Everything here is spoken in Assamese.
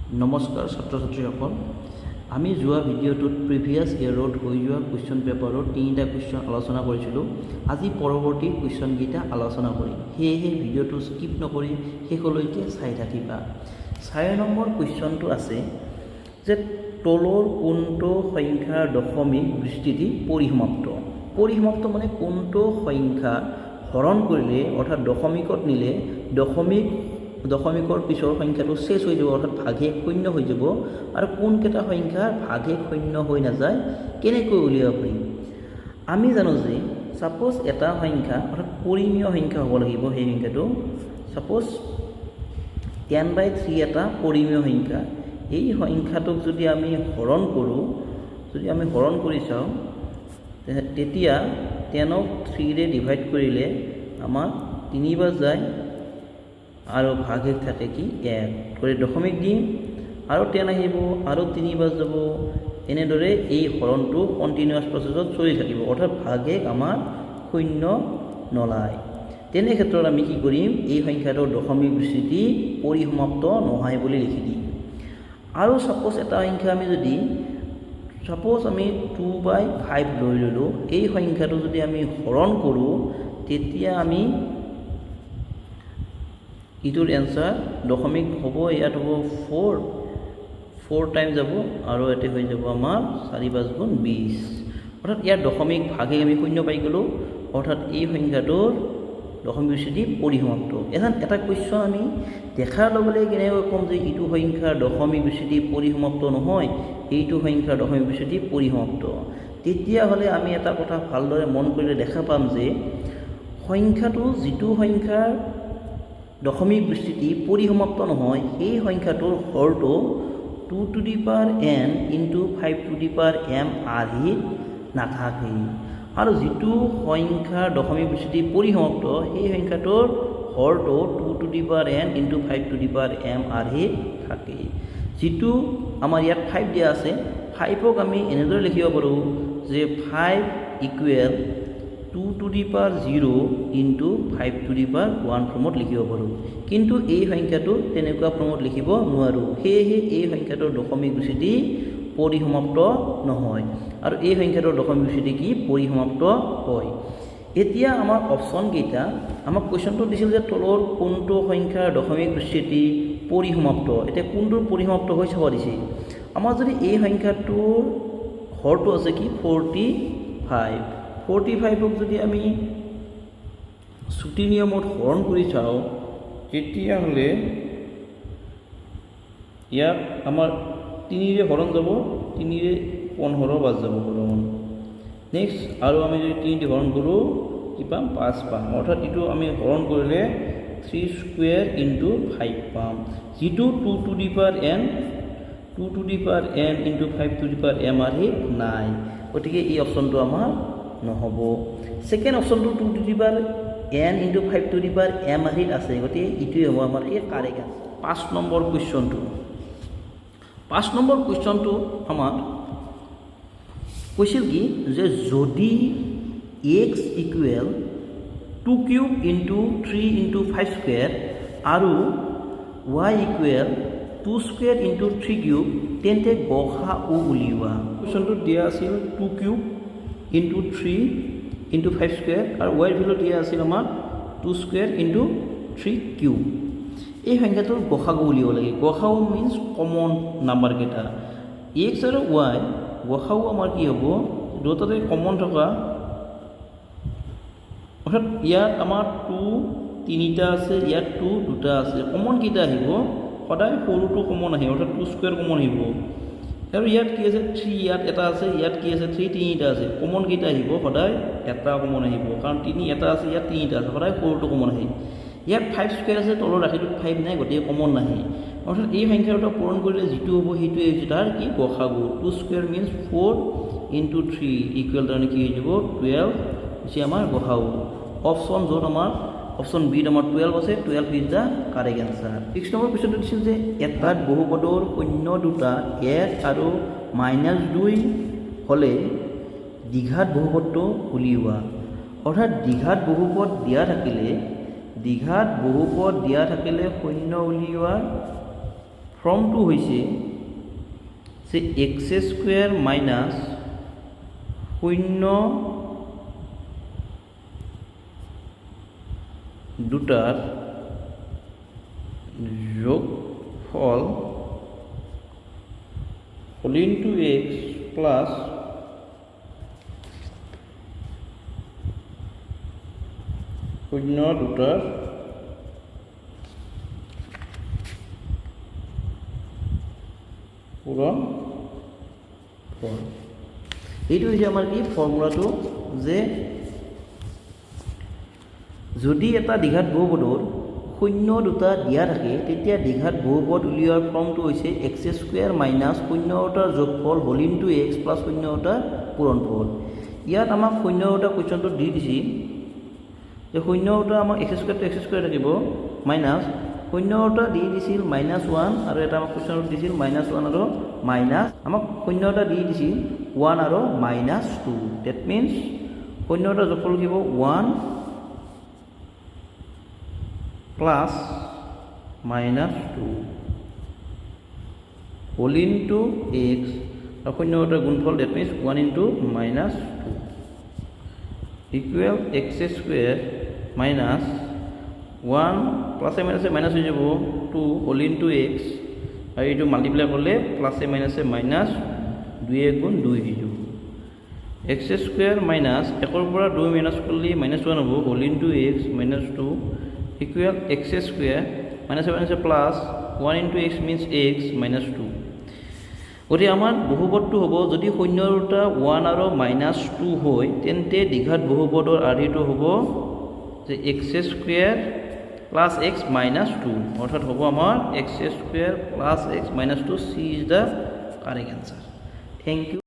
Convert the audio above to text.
নমস্কাৰ ছাত্ৰ ছাত্ৰীসকল। আমি যোৱা ভিডিঅ'টোত প্ৰিভিয়াছ ইয়েৰত হৈ যোৱা কুৱেশ্যন পেপাৰৰ তিনিটা কুৱেশ্যন আলোচনা কৰিছিলোঁ। আজি পৰৱৰ্তী কুৱেশ্যনকেইটা আলোচনা কৰিম। সেয়েহে ভিডিঅ'টো স্কিপ নকৰি শেষলৈকে চাই থাকিবা। 4 নম্বৰ কুৱেশ্যনটো আছে যে তলৰ কোনটো সংখ্যাৰ দশমিক বিস্তৃতি পৰিসমাপ্ত? পৰিসমাপ্ত মানে কোনটো সংখ্যা হৰণ কৰিলে, অৰ্থাৎ দশমিকত নিলে দশমিকৰ পিছৰ সংখ্যাটো শেষ হৈ যাব, অৰ্থাৎ ভাগশেষ শূন্য হৈ যাব আৰু কোনকেইটা সংখ্যাৰ ভাগশেষ শূন্য হৈ নাযায়, কেনেকৈ উলিয়াব পাৰিম? আমি জানো যে ছাপ'জ এটা সংখ্যা, অৰ্থাৎ পৰিমেয় সংখ্যা হ'ব লাগিব সেই সংখ্যাটো। ছাপ'জ 10/3 এটা পৰিমেয় সংখ্যা। এই সংখ্যাটোক যদি আমি হৰণ কৰোঁ, যদি আমি হৰণ কৰি চাওঁ, তেতিয়া 10ক থ্ৰীৰে ডিভাইড কৰিলে আমাৰ তিনিবাৰ যায় আৰু ভাগশেষ থাকে কি? এক। কৰি দশমিক দিম আৰু 10 আহিব আৰু তিনিবাৰ যাব। এনেদৰে এই হৰণটো কণ্টিনিউৱাছ প্ৰচেছত চলি থাকিব, অৰ্থাৎ ভাগশেষ আমাৰ শূন্য নোলায়। তেনে ক্ষেত্ৰত আমি কি কৰিম? এই সংখ্যাটোৰ দশমিক বিস্তৃতি পৰিসমাপ্ত নহয় বুলি লিখি দিম। আৰু ছাপ'জ এটা সংখ্যা আমি যদি ছাপ'জ আমি 2/5 লৈ ল'লোঁ, এই সংখ্যাটো যদি আমি হৰণ কৰোঁ, তেতিয়া আমি ইটোৰ এনচাৰ দশমিক হ'ব, ইয়াত হ'ব ফ'ৰ, ফ'ৰ টাইম যাব আৰু ইয়াতে হৈ যাব আমাৰ চাৰি পাঁচ গুণ 20। অৰ্থাৎ ইয়াৰ দশমিক ভাগশেষ আমি শূন্য পাই গ'লোঁ, অৰ্থাৎ এই সংখ্যাটোৰ দশমিক বিস্তৃতি পৰিসমাপ্ত। এখন এটা কুৱেশ্যন আমি দেখাৰ লগে লগে কেনেকৈ ক'ম যে ইটো সংখ্যাৰ দশমিক বিস্তৃতি পৰিসমাপ্ত নহয়, এইটো সংখ্যাৰ দশমিক বিস্তৃতি পৰিসমাপ্ত? তেতিয়াহ'লে আমি এটা কথা ভালদৰে মন কৰিলে দেখা পাম যে সংখ্যাটো, যিটো সংখ্যাৰ দশমিক বিস্তৃতি পৰিসমাপ্ত নহয়, সেই সংখ্যাটোৰ হৰটো two to the power n into five to the power m আৰ্হিত নাথাকে আৰু যিটো সংখ্যাৰ দশমিক বিস্তৃতি পৰিসমাপ্ত, সেই সংখ্যাটোৰ হৰটো two to the power n into five to the power m আৰ্হিত থাকে। যিটো আমাৰ ইয়াত ফাইভ দিয়া আছে, ফাইভক আমি এনেদৰে লিখিব পাৰোঁ যে five equal two to the power zero into five to the power one ফৰ্মত লিখিব পাৰোঁ। কিন্তু এই সংখ্যাটো তেনেকুৱা ফৰ্মত লিখিব নোৱাৰোঁ। সেয়েহে এই সংখ্যাটোৰ দশমিক বিস্তৃতি পৰিসমাপ্ত নহয় আৰু এই সংখ্যাটোৰ দশমিক বিস্তৃতি কি? পৰিসমাপ্ত হয়। এতিয়া আমাৰ অপশ্যনকেইটা, আমাক কুৱেশ্যনটো দিছিল যে তলৰ কোনটো সংখ্যাৰ দশমিক বিস্তৃতি পৰিসমাপ্ত। এতিয়া কোনটোৰ পৰিসমাপ্ত হৈ চাব দিছে। আমাৰ যদি এই সংখ্যাটোৰ হৰটো আছে কি? 45। 45ক যদি আমি চুটি নিয়মত হৰণ কৰি চাওঁ, তেতিয়াহ'লে ইয়াত আমাৰ তিনিৰে হৰণ যাব, তিনিৰে 15 বাৰ যাব হৰণ। নেক্সট আৰু আমি যদি তিনি দি হৰণ কৰোঁ, কি পাম? পাঁচ পাম। অৰ্থাৎ এইটো আমি হৰণ কৰিলে থ্ৰী স্কুৱেৰ ইনটু ফাইভ পাম, যিটো two to the power n, two to the power n into five to the power m আৰ্হিত নাই। গতিকে এই অপশ্যনটো আমাৰ নহ'ব। ছেকেণ্ড অপশ্যনটো two to the power n into five to the power m আৰ্হিত আছে। গতিকে ইটোৱে হ'ব আমাৰ এই কাৰেক্ট আনচাৰ। 5 নম্বৰ কুৱেশ্যনটো, 5 নম্বৰ কুৱেশ্যনটো আমাৰ কৈছিল কি যে যদি x equal two cube into three into five square আৰু y equal two square into three cube, তেন্তে গসাগু উলিওৱা। কুৱেশ্যনটোত দিয়া আছিল two cube into three into five square আৰু ৱাইৰ ভেলু দিয়া আছিল আমাৰ two square into three cube। এই সংখ্যাটোৰ গসাগু উলিয়াব লাগে। গসাগু মিনছ কমন নাম্বাৰকেইটা, এক্স আৰু why. গসাগু আমাৰ কি হ'ব? দুটাতে কমন থকা, অৰ্থাৎ ইয়াত আমাৰ টু তিনিটা আছে, ইয়াত টু দুটা আছে। কমন কেইটা আহিব? সদায় সৰুটো কমন আহে, অৰ্থাৎ টু স্কুৱেৰ কমন আহিব। আৰু ইয়াত কি আছে? থ্ৰী ইয়াত এটা আছে। ইয়াত কি আছে? থ্ৰী তিনিটা আছে। কমন কেইটা আহিব? সদায় এটা কমন আহিব, কাৰণ তিনি এটা আছে, ইয়াত তিনিটা আছে। সদায় সৰুটো কমন আহে। ইয়াত ফাইভ স্কুৱেৰ আছে, তলৰ ৰাশিটোত ফাইভ নাই, গতিকে কমন নাহে। অৰ্থাৎ এই সংখ্যা দুটা পূৰণ কৰিলে যিটো হ'ব, সেইটোৱে হৈছে তাৰ কি? গসাগু। Two square means four into three equal, তাৰমানে কি হৈ যাব? 12 হৈছে আমাৰ গসাগু। অপশ্যন য'ত আমাৰ অপশ্যন বিত আমাৰ 12 আছে। 12 is the correct answer. 6 number কুৱেশ্যনটো দিছিল যে এটাত বহুপদৰ শূন্য দুটা এক আৰু -2 হ'লে দ্বিঘাত বহুপদটো উলিওৱা। অৰ্থাৎ দ্বিঘাত বহুপদ দিয়া থাকিলে, দ্বিঘাত বহুপদ দিয়া থাকিলে শূন্য উলিওৱাৰ ফৰ্মটো হৈছে যে এক্স স্কুৱেৰ মাইনাছ শূন্য দুটাৰ যোগফল whole into x plus শূন্য দুটাৰ পূৰণ ফল। এইটো হৈছে আমাৰ কি ফৰ্মুলাটো যে যদি এটা দ্বিঘাত বহুপদৰ শূন্য দুটা দিয়া থাকে, তেতিয়া দ্বিঘাত বহুপদ উলিওৱাৰ ফৰ্মটো হৈছে এক্স স্কুৱেৰ মাইনাছ শূন্য দুটাৰ যোগফল হোল ইনটু এক্স প্লাছ শূন্য দুটাৰ পূৰণফল। ইয়াত আমাক শূন্য দুটা কুৱেশ্যনটো দি দিছিল যে শূন্য দুটা আমাক এক্স স্কুৱেৰটো এক্স স্কুৱেৰ থাকিব, মাইনাছ শূন্য দুটা দি দিছিল মাইনাছ ওৱান, আৰু এটা আমাক কুৱেশ্যনত দিছিল মাইনাছ ওৱান আৰু মাইনাছ, আমাক শূন্য এটা দি দিছিল ওৱান আৰু মাইনাছ টু। That means শূন্য এটা যোগফল কি হ'ব? One plus minus two whole into x আৰু শূন্য এটাৰ গুণফল, that means one into minus two equal x square minus one প্লাছে মাইনাছে minus হৈ যাব টু হোল ইনটু এক্স, আৰু এইটো মাল্টিপ্লাই কৰিলে প্লাছে মাইনাছে মাইনাছ দুই এক গুণ দুই হৈ যাব। এক্স স্কুৱেৰ মাইনাছ একৰ পৰা দুই মাইনাছ কৰিলে মাইনাছ ওৱান হ'ব, whole into x minus two equal x square মাইনাছে মাইনাছে plus one into x means x minus two। গতিকে আমাৰ বহুপদটো হ'ব, যদি শূন্য দুটা ওৱান আৰু মাইনাছ টু হয়, তেন্তে দ্বিঘাত বহুপদৰ আৰ্হিটো হ'ব যে x square plus x minus two, অৰ্থাৎ হ'ব আমাৰ x square plus x minus two। C is the correct answer। Thank you।